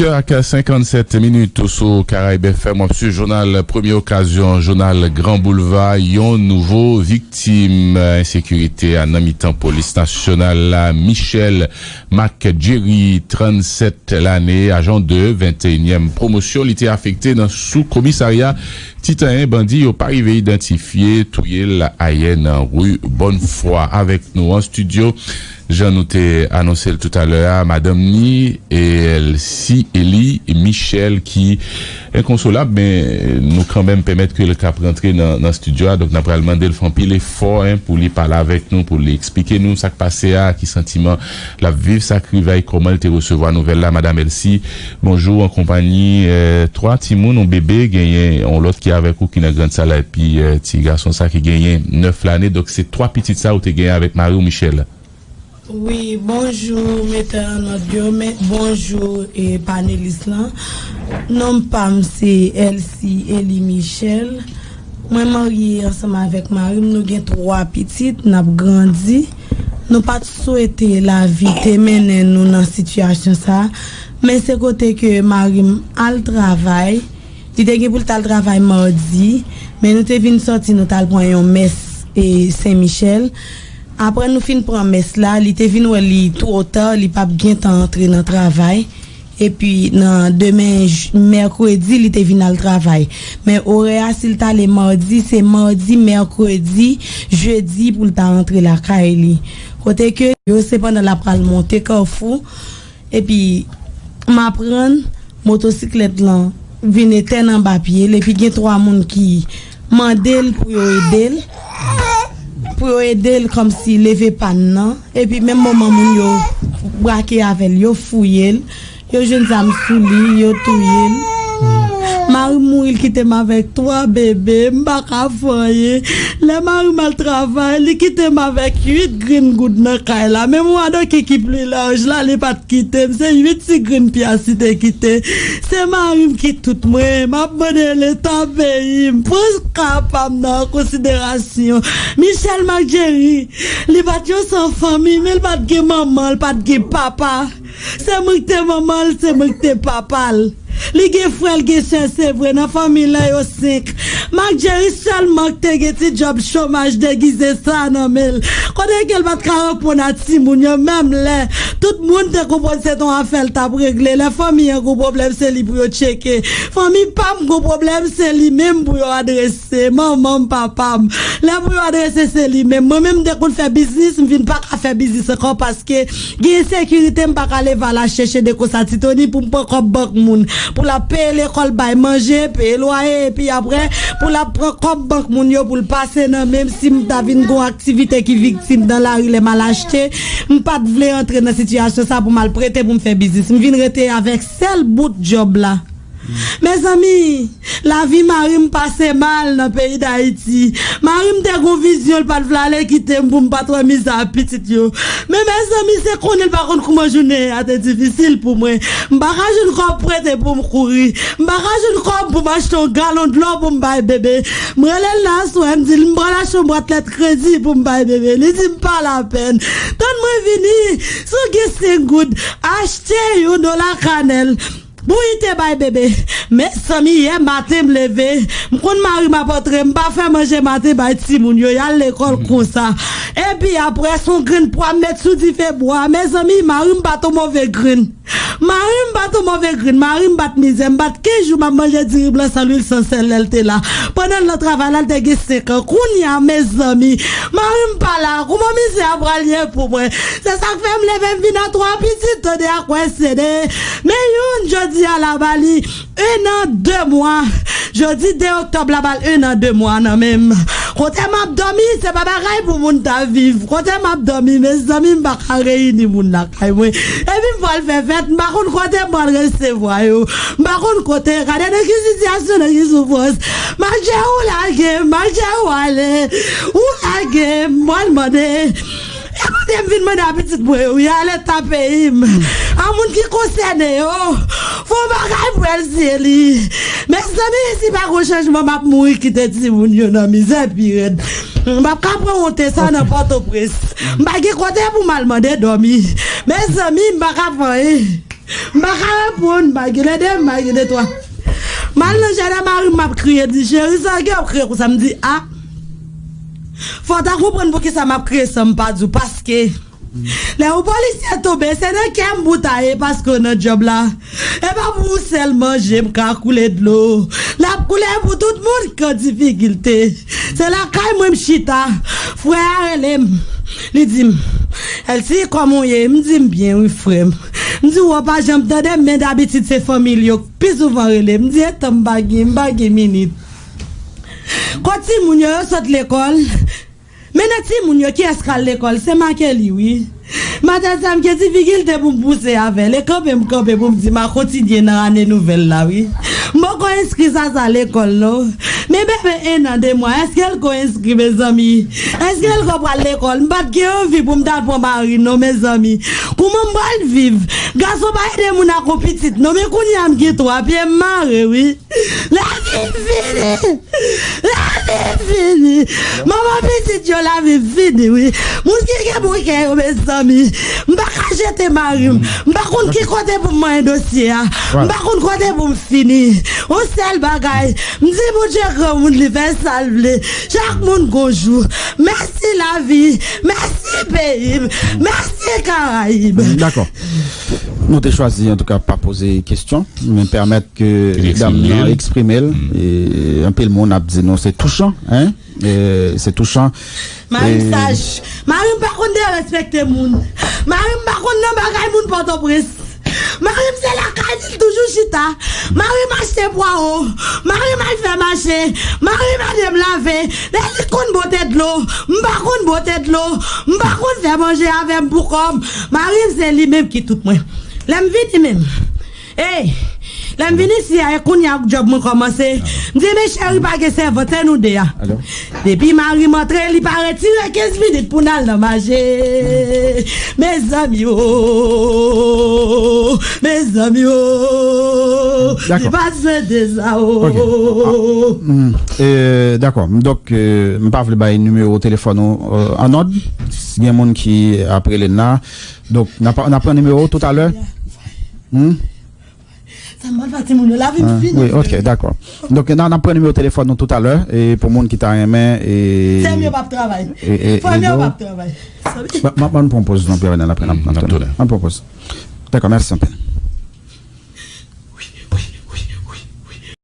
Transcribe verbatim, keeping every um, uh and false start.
Ak senkannsèt minit ou sou Karayb F M, w ap swiv jounal Premye Okazyon, jounal Gran Boulva. Yon nouvo viktim ensekirite a nan mitan polis nasyonal la, Michel Marc Jerry, trannsèt lane, ajan de venteyinyèm pwomosyon. Li te afekte nan sou komisarya Titanyen. Bandi yo pa rive idantifye, touye l ayè nan ri Bonnfwa. Avèk nou an estidyo, jan nou te anonse l toutalè a, madanm ni, Elsie Elie Michel, ki enkonsolab, men nou kanmenm pèmèt ke l k ap rantre nan, nan estidyo a. Donk, n ap pral mande l fè anpil efò, en, pou li pale avèk nou, pou li eksplike nou sa k pase a, ki santiman l ap viv, sa k rive a, kòman l te resevwa nouvèl la. Madanm Elsie, bonjou, an konpanyi, eh, twa timoun, yon bebe, genyen yon lòt ki avèk ou ki nan grann sa la, epi, eh, ti gason sa ki genyen nèf lane. Donk, se twa pitit sa ou te genyen avèk mari w, Michel. Wi, bonjou, metè an nòt yo, men, bonjou, e panelis lan. Non pa m se Elsie Elie Michel. Mwen marye ansanm avèk mari m, nou gen twa pitit, n ap grandi. Nou pa t swete lavi te mennen nou nan sitiyasyon sa a, men se kote ke mari m al travay. Li te gen pou l t al travay madi, men nou te vin sòti, nou t al pran yon mès e Sen Michel. Apre nou fin pran mès la, li te vin wè li twò ta, li p ap gentan antre nan travay. Epi nan demen j-, mèkredi, li te vin al travay. Men orè a, si l t ale madi, se madi, mèkredi, jedi pou l ta rantre lakay li. Kote ke yo, se pandan l ap pral monte Kafou, epi m aprann motosiklèt lan vin etèn anba pye l, epi gen twa moun ki mande l pou yo ede l, pou yo ede l kòmsi leve pàn nan, epi menm moman moun yo brake avè l, yo fouye l, yo jwenn zam sou li, yo touye l. Mari m mouri, l kite m avèk twa bebe, m pa ka fè anyen. Lè mari m al travay, li kite m avèk uit grenn goud nan kay la. Men mwa de ki, ki pli laj la, li pa t kite m. Se uit ti grenn pyas li te kite. Se mari m ki tout mwen. M ap mande Leta peyi m, pran ka pa m nan konsiderasyon. Michel Marc Jerry, li pa t yon san fanmi, men li pa t gen manman, li pa t gen papa. Se mwen ki te manman l, se mwen ki te papa l. Li gen frè, l gen sè, se vre, nan fanmi l lan yo senk. Marc Jerry sèlman ki te gen ti djòb chomaj degize sa nan men l. Kote ke l pa t ka reponn a timoun yo, menm lè tout moun te konprann se t on afè l t ap regle. Lè fanmi an gon pwoblèm, se li pou yo tcheke. Fanmi pa m gon pwoblèm, se li menm pou yo adrese. Manman m, papa m. Lè pou yo adrese, se li menm. Mwen menm, m te konn fè biznis, m vin pa ka fè biznis ankò paske gen ensekirite, m pa ka leve al al chèche de konsa ti Tony pou m pran kòb bank moun, pou l ap peye lekòl, bay manje, peye lwaye, epi apre, pou l ap pran kòb bank moun yo, pou l pase nan men m, si m ta vin gon aktivite ki viktim nan lari lè m al achte, m pa t vle antre nan sitiyasyon sa pou m al prete pou m fè biznis. M vin rete avèk sèl bout djòb la. Mezanmi, lavi mari m pase mal nan peyi Dayiti. Mari m te gon vizyon, l pa t vle ale kite m pou m pa t wè mizè a pitit yo. Men mezanmi, se konnen l pa konn kouman jounen an te difisil pou mwen. M pa ka jwenn kòb prete pou m kouri. M pa ka jwenn kòb pou m achte yon galon dlo pou m bay bebe. M rele l nan aswè, m di l m pral achte yon bwat lèt kredi pou m bay bebe. Li di m pa lapèn. Tann mwen vini, si w gen senk goud, achte yon dola kanèl. Bouyi te bay bebe. Mezanmi, yè maten m leve, m konn mari m ap antre, m pa fè manje maten bay timoun yo, y al lekòl konsa. Epi apre, se yon grenn pwa m met sou dife bwa. Mezanmi, mari m pa t yon move grenn. Mari m pa t yon move grenn, mari m pa t mizè, m pa t kenz jou m ap manje diri blan san lwil san sèl lè l te la. Pandan l nan travay la, l te gen senk an. Kounye a, mezanmi, mari m pa la, kouman mizè a pral ye pou mwen? Se sa k fè m leve m vin a twa pitit, tande ak wè sede. Men youn, jodi a la ba li en an de mwa. Jodi de oktòb la ba l en an de mwa nan men m. Kote m ap dòmi, se pa bagay pou moun ta viv. Kote m ap dòmi, mezanmi, m pa ka reyini moun lakay mwen. Epi m pral fè fèt, m pa konn kote m pral resevwa yo. M pa konn kote, gade nan ki sitiyasyon, nan ki soufrans. Marc Jerry, ou lage m, Marc Jerry, ou ale. Ou lage m, m pral mande. E kote m vin mande a pitit mwen yo, y a leta peyi m, a moun ki konsène yo, fè yon bagay pou Elsie Elie. Mezanmi, si pa gon chanjman, m ap mouri kite timoun yo nan mizè pi rèd. M p ap ka pran wonte sa nan Pòtoprens. M pa gen kote pou m al mande dòmi. Mezanmi, m pa ka fè anyen. M pa ka reponn, m pa gen de, m pa gen de twa. M al nan jaden mari m, m ap kriye, di, "Cheri, sa gen w ap kriye konsa?" M di, "A, fò w ta konprann poukisa m ap kriye san m pa di w, paske lè yon polisye tonbe, se nan kè m pou ta ye, paske w nan djòb la. E pa pou ou sèl manje m ka koule dlo. L ap koule pou tout moun k an difikilte. Se lakay mwen m chita. Frè a rele m. Li di m, 'Elsie, kòman w ye?' M di, 'M byen, wi, frè m.' M di, 'W pa janm tande m, men dabitid se fanmi l yo k pi souvan rele m.' M di, 'Etan m pa gen, m pa gen minit.' Kot timoun yo, yo sot lekòl? Men nan timoun yo, kiyès k al lekòl? Se Makeli, wi. Maten sa, m gen difikilte pou m pouse avè l. E kanpe m kanpe pou m di m a kontinye nan ane nouvèl la, wi. M poko enskri Zaza lekòl, non. Men bebe en an, de mwa, èske l ko enskri, mezanmi? Èske l ko pral lekòl? M pa t gen anvi pou m ta pran mari, non, mezanmi. Kouman m pral viv? Gason pa ede moun ak yon pitit, non, men kounye a m gen twa pye, m mare, wi. Lavi m fini! Lavi m fini! Manman pitit yo, lavi m fini, wi. Moun ki gen bon kè yo, mezanmi. M pa ka jete mari m. M pa konn ki kote pou m manyen dosye a. M pa konn kote pou m fini. Yon sèl bagay, m di Bondye granmoun, li fè sa l vle. Chak moun gon jou. Mèsi lavi. Mèsi peyi m. Mèsi Karayib. Dakò. Nou te chwazi, antouka, pa poze kesyon, men pèmèt ke dam nan eksprime l. E, anpil moun ap di nou se touchan, hein? E, se touchan. Mari m saj. Mari m pa konn derespekte moun. Mari m pa konn nan bagay moun Pòtoprens. Mari m se lakay li l toujou chita. Mari m achte pwawo. Mari m al fè mache. Mari m ede m lave. Lè li konn bote dlo, m pa konn bote dlo. M pa konn fè manje avè m pou kò m. Mari m se li menm ki tout mwen. Lè m vini menm, ey, lè m vin isi a, e kounye a djòb mwen kòmanse. M di, "Men cheri, pa gen sèvant, se nou de a." Depi mari m antre, li pa retire kenz minit pou n al nan mache. Mezanmi o, mezanmi o, li pa swen de sa o. Dakò. Donk, m pa vle bay nimewo telefòn ou an òd. Si gen moun ki ap rele n la, donk, n ap pran nimewo toutalè. Sa m pral fè timoun yo, lavi m fini. Wi, ok, dakò. Donk, n a, n ap pran nimewo telefòn nou toutalè, e pou moun ki ta renmen, e... Sè m yo p ap travay. Frè m yo p ap travay. M ap pran poz, non, pi apre n ap, n ap, n ap tounen. N ap pran poz. Dakò, mèsi anpil.